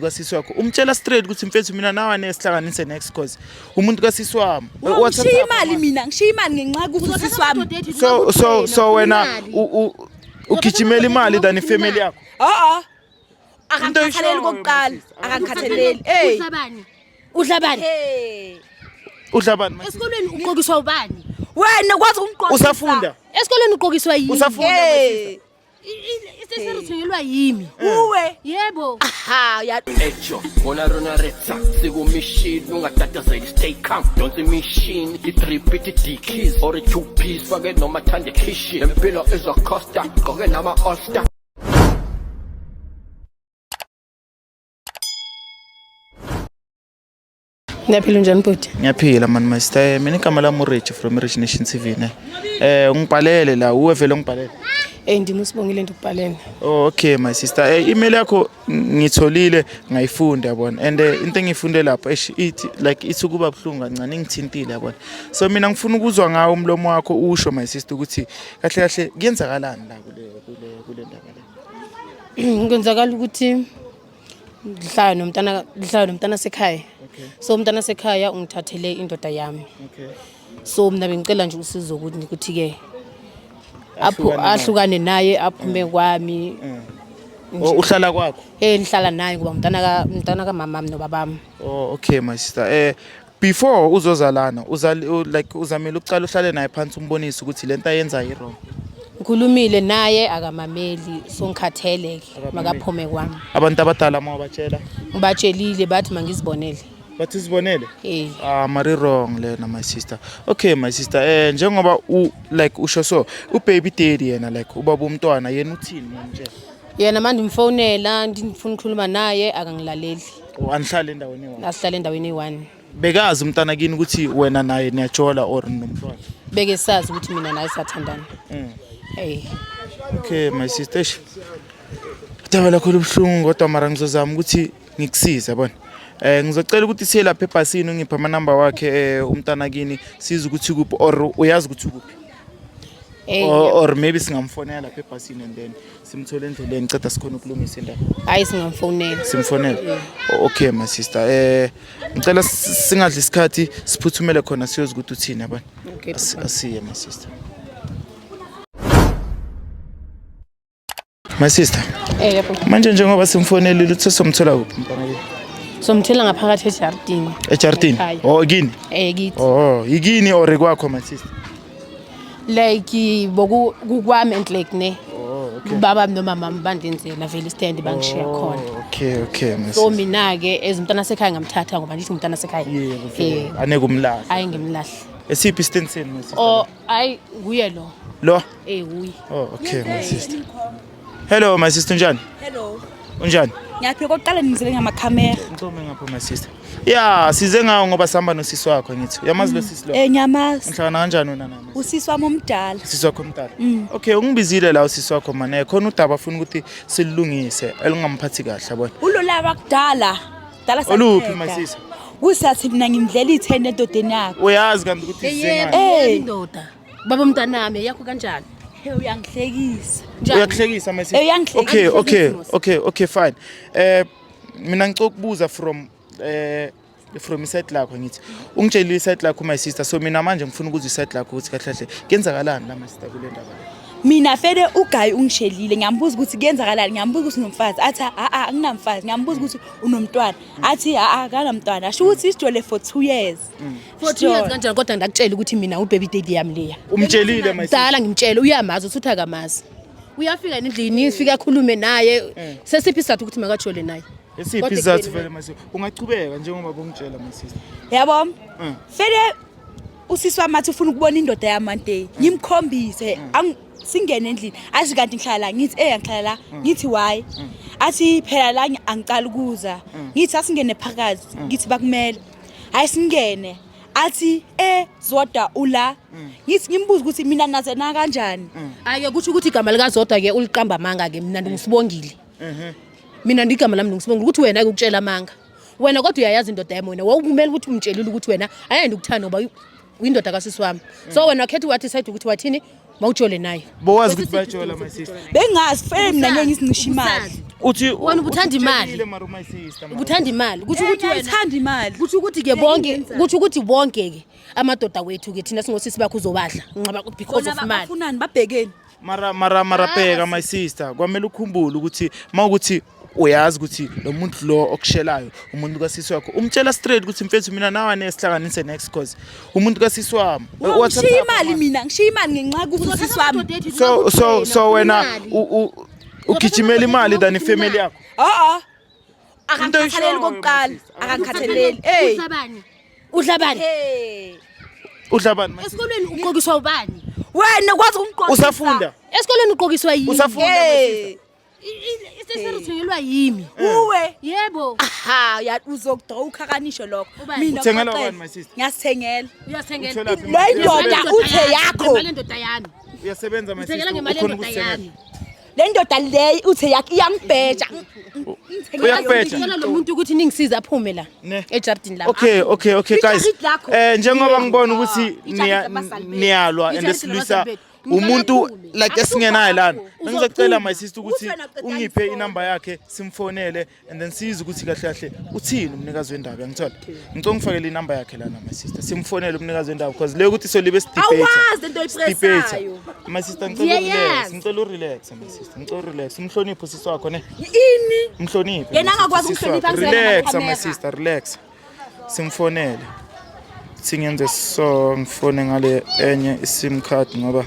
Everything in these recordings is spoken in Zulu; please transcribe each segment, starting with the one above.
Kasisi wakho umtshela straight ukuthi mfethu mina nawe ane sihlanganise next cause umuntu kasisi wami. Ngishiya imali mina, ngishiya imali ngenxa yokuthi usisi wami. So wena ugijimela imali than ifamily yakho. Oh. Into Akangikhathaleli oyishoyo, kokuqala, my sister. akangikhathaleli. Hey. Udla bani? Udla bani? Hey. Udla bani, my sister? Esikolweni uqokiswa ubani? Wena kwazi ukungiqondisa. Usafunda? Esikolweni uqokiswa yini? Usafunda my Hey. sister? Iseseri uthengelwa yimi. Uwe. Yebo. Aha, ya Echo, bona rona retsa sikumishini ungatatazeli stay calm donsa imishini i-drip ithi dickies or i-two piece fake noma thande khishi lempilo izocosta gqoke nama-all-star. Ngiyaphila, unjani bhuti? Ngiyaphila man, my sister. Mina igama lami uRich from Rich Nation TV ne. Ungibhalele la, uwe vele ungibhalele. Ndimi uSibongile, ndikubhalele. Oh okay, my sister. Email yakho ngitholile, ngayifunda yabona. And into engiyifunde lapho eish ithi like ithi kuba buhlungu kancane, ingithintile yabona. So mina ngifuna ukuzwa ngawo umlomo wakho usho, my sister, ukuthi kahle kahle kuyenzakalani la kule ndaba le. Kwenzakala ukuthi ngihlala nomntana sekhaya. So umntana sekhaya ungithathele indoda yami. So mina bengicela nje usizo ukuthi ke apho Ahlukane naye. Ahlukane naye, aphume kwami. Oh, uhlala kwakho? Ngihlala naye ngoba umntana kamamami nobabami. Oh okay, my sister. Before uzozalana uzali like uzamile ukucala uhlale naye phansi umbonise ukuthi lento ayenzayo i-wrong. Ngikhulumile naye, akamameli, so ngikhathele ke, makaphume kwami. Abantu abadala mawabatshela? Ngibatshelile, bathi mangizibonele. Bathi uzibonele? Eh. Ah, mari wrong lena, my sister. Okay, my sister, njengoba u like usho so, u baby daddy yena, like ubaba umntwana, yena uthini ngomtshela? Yena manje ngimfonela ndifuna ukukhuluma naye, akangilaleli. Oh, anihlale endaweni eyi-one? Asihlale endaweni eyi-one. Bekazi umntana kini ukuthi wena naye niyajola or nomntwana? Beke sazi ukuthi mina naye siyathandana. Hey. Okay, my sister, eish. Udaba lakho lubuhlungu kodwa mara ngizozama ukuthi ngikusize yabona. Ngizocela ukuthi siye lapha ebhasini, ungiphe amanamba wakhe umntana kini, size ukuthi kuphi or uyazi ukuthi kuphi. Or maybe singamfonela lapha ebhasini and then simthole endleleni, ceda sikhona ukulungisa indaba. Hayi, singamfonela. Simfonele. Okay, my sister. Ngicela singadli isikhathi, siphuthumele khona siyozi ukuthi uthini yabona. Okay. Asiye, my sister. My sister. Yebo. Manje njengoba simfonelile, uthe somthola kuphi umntwana kini? Somthela ngaphakathi ejardini. Ejardini? Ekhaya. Oh, kini? Kithi. Oh, ikini or kwakho, my sister? Like boku kukwami and like ne. Oh, okay. Baba noma mama bandenzela vele istand, bangishiya khona. Oh, okay, my So sister. mina ke as umntana sekhaya ngamthatha ngoba ngithi umntana sekhaya. Yebo, vele. Aneke umlahla. Hayi, ngimlahle. Esiphi istand senu, my sister? Oh, hayi, nguye lo. Lo? Nguye. Oh, okay, my sister. Hello, my sister, unjani? Hello. Unjani? Ngiyaphila. Kokuqala nizele ngamakhamera. Ngicome ngapha, my sister. Yeah, size ngawo ngoba sihamba nosisi wakho ngithi. Uyamazi lo sisi lo? Ngiyamazi. Ngihlangana kanjani wena naye? Usisi wami omdala. Sisi wakho omdala. Okay, ungibizile la usisi wakho mane. Khona udaba afuna ukuthi silungise elingamphathi kahle yabona. Ulolaba kudala. Dala. Oluphi, my sister? Kusathi mina ngimdlela i-10 endodeni yakhe. Uyazi kanti ukuthi size Yebo, ngani? indoda. Baba umntanami yakho kanjani? Hey, uyangihlekisa. Njani? Uyakuhlekisa, my sister. Uyangihlekisa. Okay, fine. Mina ngicela ukubuza from iside lakho ngithi. Ungitshelile iside lakho, my sister. So mina manje ngifuna ukuzwa iside lakho ukuthi kahle kahle kuyenzakalani la, my sister, kule ndaba le. Mina fele ugayi ungishelile, ngiyambuza ukuthi kuyenzakalani, ngiyambuza ukuthi unomfazi, athi a a anginamfazi, ngiyambuza ukuthi unomntwana, athi a a akanamntwana. Asho ukuthi isijole for 2 years. For 2 years kanjani kodwa ndakutshela ukuthi mina ubaby daddy yami leya. Umtshelile, my sister? Dala ngimtshela, uyamazi, uthi akamazi. Uyafika endlini, ufika akhulume naye. Sesiphi isizathu ukuthi makajole naye? Esiphi Kodwa isizathu ekubeni vele, my sister? Ungachubeka njengoba bongitshela, my sister. Yabo? Fele usisi wami athi ufuna ukubona indoda yami one day. Ngimkhombise, singene endlini. Athi kanti ngihlala la, ngithi angihlala la, ngithi why? Athi phela la angicala ukuza. Ngithi asingene phakathi, ngithi bakumele. Hayi, singene. Athi Zodwa ula. Ngithi ngimbuza ukuthi mina naze na kanjani? Ake kusho ukuthi igama likaZodwa ke uliqamba amanga ke, mina ndinguSibongile. Mina ndigama lami ndinguSibongile, ukuthi wena ke ukutshela amanga. Wena kodwa uyayazi indoda yami wena. Wawumele ukuthi umtshelile ukuthi wena ayende ukuthanda ngoba uyindoda kasisi wami. So wena wakhetha wathi side ukuthi wathini? Mawujole naye. Bowazi ukuthi bayajola my sister. Bengazi fele mina ngeke ngizincishe imali. Uthi Wena ubuthanda imali. utshelile mara my sister. Mara. Ubuthanda imali. Kusho ukuthi wena Ngiyayithanda imali. kusho ukuthi ke bonke kusho ukuthi bonke ke amadoda wethu ke thina singosisi bakho uzobadla nqaba because Bona of imali. bafunani babhekeni. Mara bheka my sister, kwamele ukhumbule ukuthi mawukuthi uyazi ukuthi lo muntu lo okushelayo umuntu kasisi wakho umtshela straight ukuthi mfethu mina nawe nesihlanganise next cause umuntu kasisi wami. Ngishiya imali mina, ngishiya imali ngenxa yokuthi usisi wami. So wena ugijimela imali than ifamily yakho. A-a. Into Akangikhathaleli oyishoyo, kokuqala. my sister. Akangikhathaleli. Hey. Udla bani? Udla bani? Hey. Udla bani my sister? Esikolweni uqokiswa ubani? Wena ukwazi ukungiqondisa. Usafunda? Esikolweni uqokiswa yini? Usafunda my Hey. sister? Iseseri uthengelwa yimi. Uwe. Yebo. Aha, ya uzokudrowa ukhakanisho lokho. Ubani? Mina Uthengela ngixoxele. ubani, my sister? Ngiyasithengela. Uyasithengela. Uthola phi Le imali? ndoda uthe yakho. Ngemali yendoda yami. Uyasebenza my Uthengela sister. ngemali Ukhona yendoda ukusithengela. yami. Le ndoda le uthe yakho iyangibheja. Ngithengela yonke Uyakubheja? Ngicela lo muntu ukuthi ningisize aphume la Ne. ejardini lami. Okay guys. Ijacket lakho. Njengoba ngibona ukuthi Ijacket labazali bethu. niyalwa and Ijacket esilwisa labazali bethu. Ngicela umuntu aphume. like esingenaye lana. Uzophuma. Bengizocela my sister ukuthi Ukuthi wena qeda ungiphe isikole. inamba yakhe simfonele and then sizwe ukuthi kahle kahle uthini umnikazi wendaba yangithola. Ngicela ungifakele inamba yakhe lana my sister. Simfonele umnikazi wendaba because le ukuthi solibe sidebate. Awazi lento oyipressayo. My sister ngicela Ngiyayazi. urelax, ngicela urelax my sister. Ngicela urelax. Umhloniphe usisi wakho ne. Ini? Umhloniphe. Yena my sister, angakwazi usisi ukuhlonipha, wakho. angisela Relax my namakhamera. sister, relax. Simfonele. Singenze so ngifone ngale enye iSIM card ngoba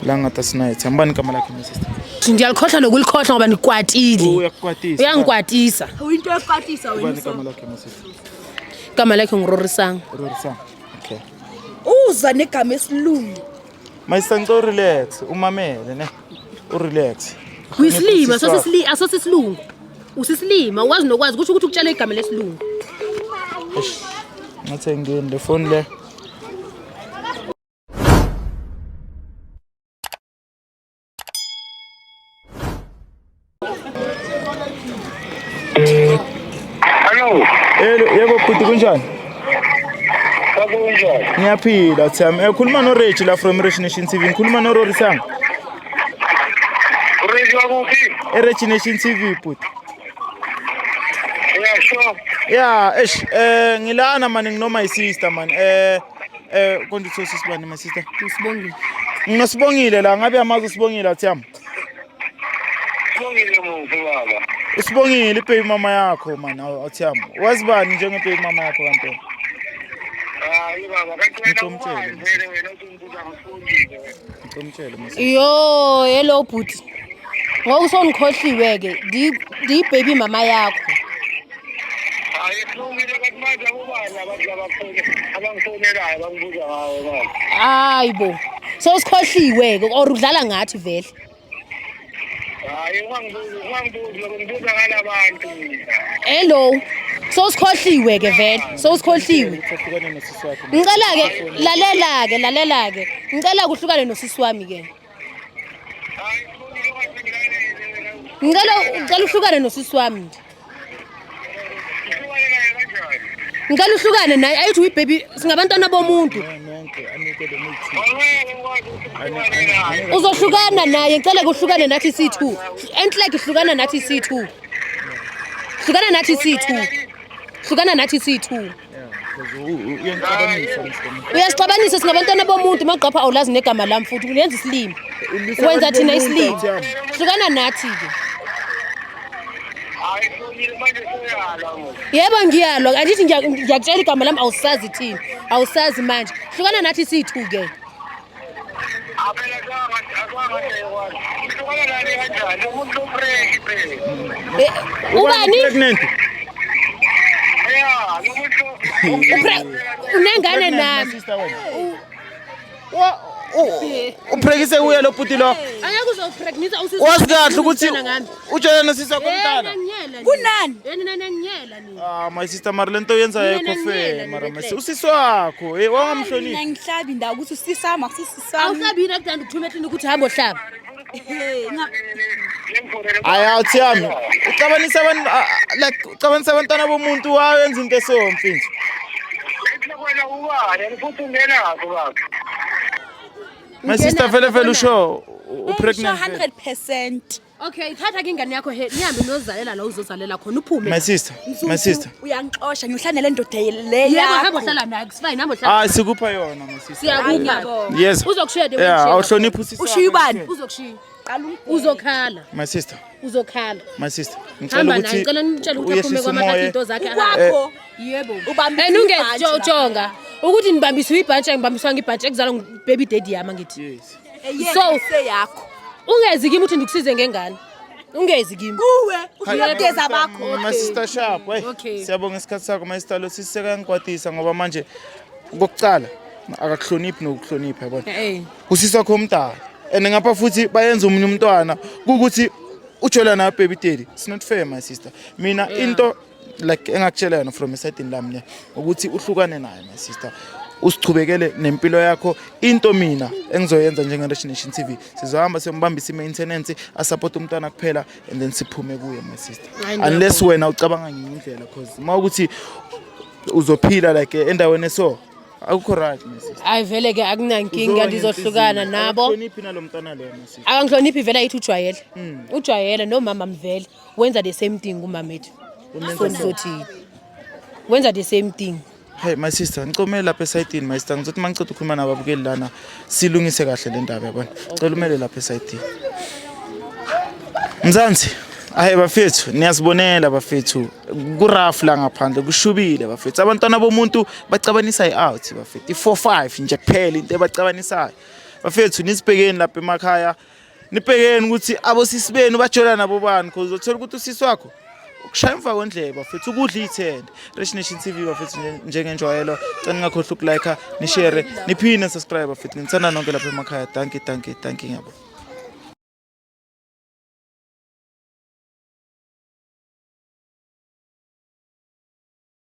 la ngathi asinayo. Mbani igama lakhe my sister? Ndiyalikhohlwa nokulikhohlwa ngoba nikwatile. Uyakukwatisa. Uyangikwatisa. Into yokukwatisa Ubani wena. igama lakhe my sister? Igama lakhe nguRorisang. Rorisang. Okay. Uza negama esilungu. My sister ngicela urelax, umamele ne. Urelax. Uyisilima Usisi wakho. asosisilungu. Usisilima ukwazi nokwazi kusho ukuthi ukutshela igama lesilungu. Eish. Ngathi ngini le phone le. Hello, Hello, yebo bhuti kunjani? kunjani? Ngiyaphila Thami. Khuluma no Rich la from Rich Nation TV. Ngikhuluma no Rorisang. Urezi wakuphi? E Rich Nation TV bhuti. Yeah, sure. Yeah, eish ngilana man ngino my sister man. Konje utho sisibani my sister? Usibongile. Nginosibongile la ngabe amazi usibongile Thami. Sibongile muphi baba? Usibongile ibaby mama yakho man awuthami. Wazi bani njenge baby mama yakho kanti? Hayi baba, kanti wena Ngicela ubani vele wena uthi ngisibongile wena. Ngicela my sister. Yo, hello bhuti. Ngoku songikhohliwe ke, ndiyibaby mama yakho. Hayi sibongile kanti manje akubani abantu abafuna abangifonelayo bangibuza ngawe baba. Hayi bo. Sowusikhohliwe ke or udlala ngathi vele. Hayi ungangibuzi, ungangibuzi lokho ngibuza ngalabantu mina. Hello. Sowusikhohliwe ke vele. Sowusikhohliwe. Uhlukane nosisi wakho. Ngicela ke lalela ke lalela ke. Ngicela kuhlukane nosisi wami ke. Hayi sibongile ungathi wena. Ngicela ngicela uhlukane nosisi wami nje. Uhlukane naye kanjani? Ngicela uhlukane naye ayithi uyibaby singabantwana bomuntu. Nonke anike le mithi. Aweke ngikwazi ukuthi uhlukane naye. Uzohlukana naye ngicela kuhlukane nathi C2. Enhleke hlukana nathi C2. Hlukana nathi C2. Hlukana nathi C2. Yeah, because uyangixabanisa mhlawumbe. Uyasixabanisa singabantwana bomuntu maqapha awulazi negama lami futhi uyenza isilima. Wenza thina isilima. Hlukana nathi ke. Hayi sibongile manje seyalwa ngoku. Yebo ngiyalwa andithi ngiyakutshela igama lami awusazi thina. Awusazi manje. Hlukana nathi C2 ke. Aphela akwangasekwazi. Uhlukana nani kanjani? Lo muntu lo fresh phela. Ubani? Pregnant. Yeah, lo muntu Unengane Pregnant, my nami. sister wena. Uprekise kuye lo bhuti lo. Angeke uzopregnisa usisi. Wazi kahle ukuthi utshela nosisi wakho umntana. Kunani? Yena nangiyela nina. Ah my sister mara lento oyenzayo Mina ayikho fair nangiyela mara nina my Craig. sister usisi wakho eh Mina wangamhloniphi. ngihlabi indawo ukuthi usisi wami akusisi wami. Awuhlabi yini akudanda ukuthuma eklinikhi ukuthi hamba ohlaba. Hey, Hayi awuthi yami uxabanisa abantu like uxabanisa abantwana bomuntu wayenza into eso mfethu. Wena ubani? Futhi ungenaphi baba? My sister vele vele usho u pregnant. 100%. Okay, thatha ke ingane yakho he nihambe niyozalela la uzozalela khona uphume. My sister, my sister. Uyangixosha ngiyohlala nale ndoda le Yebo, hamba yakho. uhlala naye, kusifine hamba uhlala. Ah, sikupha yona my sister. Siyakupha. Yes. Uzokushiya the way Yeah, ushiye awuhloniphi usisi. Ushiya wakho, ubani? Uzokushiya. Qala ungibheke. Uzokhala. My sister, Uzokhala. my sister. Ngicela Hamba naye, ukuthi ngicela nimtshele ukuthi aphume uyehlise kwamathatha umoya. into zakhe ahambe. Kwakho. Yebo. Ubambisa And unge ibhantshi lapha. jonga ukuthi nibambiswe ibhantshi angibambiswanga ibhantshi ekuzalwa ngu-baby daddy yami angithi. Yes. So- seyakho. Ungezi kimi uthi ndikusize ngengane. Ungezi kimi. Kuwe uhlulekeza bakho. My sister sharp. Hey. Okay. Siyabonga isikhathi sakho my sister lo siseka ngikwatisa ngoba manje kokucala akakuhloniphi nokuhlonipha yabona. Eh. Usisi wakho omdala. And ngapha futhi bayenza omunye umntwana kukuthi ujola nayo baby daddy. It's not fair my sister. Mina into like engakutshela yona from esayidini lami le ukuthi uhlukane naye my sister. Usichubekele nempilo yakho. Into mina engizoyenza njenge-Rich Nation TV, sizohamba siyombambisa i-maintenance, asupport umntwana kuphela, and then siphume kuye my sister, Hayi, ngiyabonga. unless wena ucabanga ngenye indlela, cause uma ukuthi uzophila like endaweni eso akukho right my sister. Hayi vele ke akunankinga, ndizohlukana nabo. Akakuhloniphi nalo mntwana loyo my sister. Akangihloniphi vele, ayithi ujwayele. Ujwayele nomama mvele wenza the same thing kumamethu. So ndizothi wenza the same thing. Hey my sister, ngicomele lapha esayitini my sister. Ngizothi mangiceda ukukhuluma nababukeli lana silungise kahle le ndaba yabona. Cela umele lapha esayitini. Mzansi, hayi bafethu, niyasibonela bafethu. Ku-rough la ngaphandle, kushubile bafethu. Abantwana bomuntu bacabanisa i-out bafethu. I-4-5 nje kuphela into ebacabanisayo. Bafethu nisibhekeni lapha emakhaya. Nibhekeni ukuthi abosisi benu bajola nabo bani, because uzothola ukuthi usisi wakho ukushaya emva kwendlebe bafethu ukudla iy'thende. Rich Nation TV bafethu, njengenjwayelo cela ningakhohlwa ukulike, nishare, niphinde subscribe bafethu. Ngithanda nonke lapha emakhaya. Dankie, dankie, dankie, ngiyabonga.